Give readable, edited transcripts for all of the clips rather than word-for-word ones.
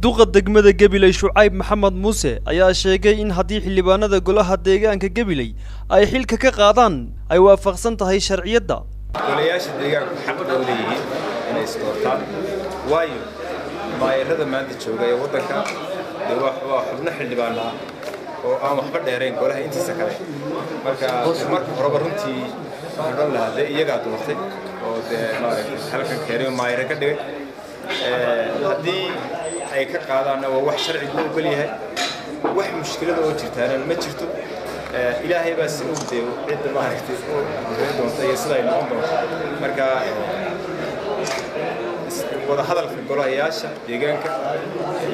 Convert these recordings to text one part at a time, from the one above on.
Duqa degmada Gabiley Shucayb Maxamed Muuse ayaa sheegay in haddii xildhibaanada golaha deegaanka Gabiley ay xilka ka qaadaan ay waafaqsan tahay sharciyadda. Golayaasha deegaanku xaq bay u leeyihiin inay isdoortaan, waayo maayarada maanta jooga ee waddanka dee waa xubno xildhibaan ah oo aan waxba dheerayn golaha intiisa kale. Marka marka horeba runtii waxaan odhan lahaa dee iyagaa doortay oo dee maaragtay halkan keenay oo maayaro ka dhigay. Haddii ay ka qaadaanna waa wax sharcigu u ogol yahay, wax mushkilada oo jirtaana ma jirto. Ilaahay baa si og dee cidda maaragtay u horeyn doonta iyo sida ay noqon doonto. Marka wada hadalka golayaasha deegaanka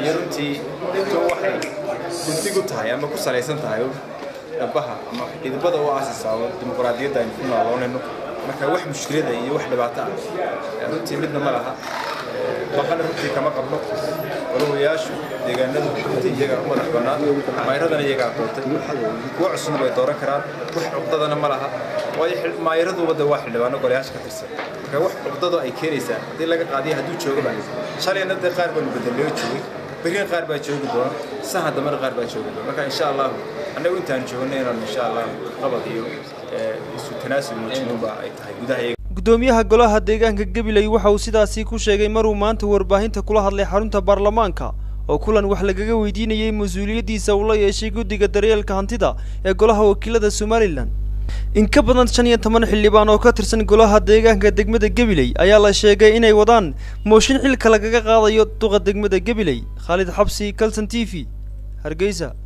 iyo runtii intuu waxay guntig u tahay ama ku salaysan tahay dhabaha ama dhidibada u aasisa oo dimuqraadiyadda aynu ku nooloonayno. Marka wax mushkilada iyo wax dhibaato ah runtii midna ma laha, baqana runtii kama qabno. Golayaashu deegaanadu runtii iyagaa u madax bannaan, maayaradana iyagaa doortay, kuwa cusubna way dooran karaan, wax cuqdadana ma laha, waayo maayaraduba de waa xildhibaano golayaasha ka tirsan. Marka wax cuqdado ay keenaysaa haddii laga qaadiyo hadduu joogaba, shalayna dee qaar baanu bedelay oo joogay, berrina qaar baa joogi doona, sahan dambena qaar baa joogi doona. Marka insha Allahu annagu intaan joogno inaan insha Allahu qabad iyo isu tanaasul muujinunba ay tahay gudaha iyaga. Gudoomiyaha golaha deegaanka Gabiley waxa uu sidaasi ku sheegay maruu maanta warbaahinta kula hadlay xarunta baarlamaanka oo kulan wax lagaga weydiinayay mas-uuliyaddiisa uu la yeeshay guddiga daryeelka hantida ee golaha wakiilada Somalilan. In ka badan 15 xildhibaan oo ka tirsan golaha deegaanka degmada Gabiley ayaa la sheegay inay wadaan mooshin xilka lagaga qaadayo duqa degmada Gabiley. Khaalid Xabsi, Kalson TV, Hargeysa.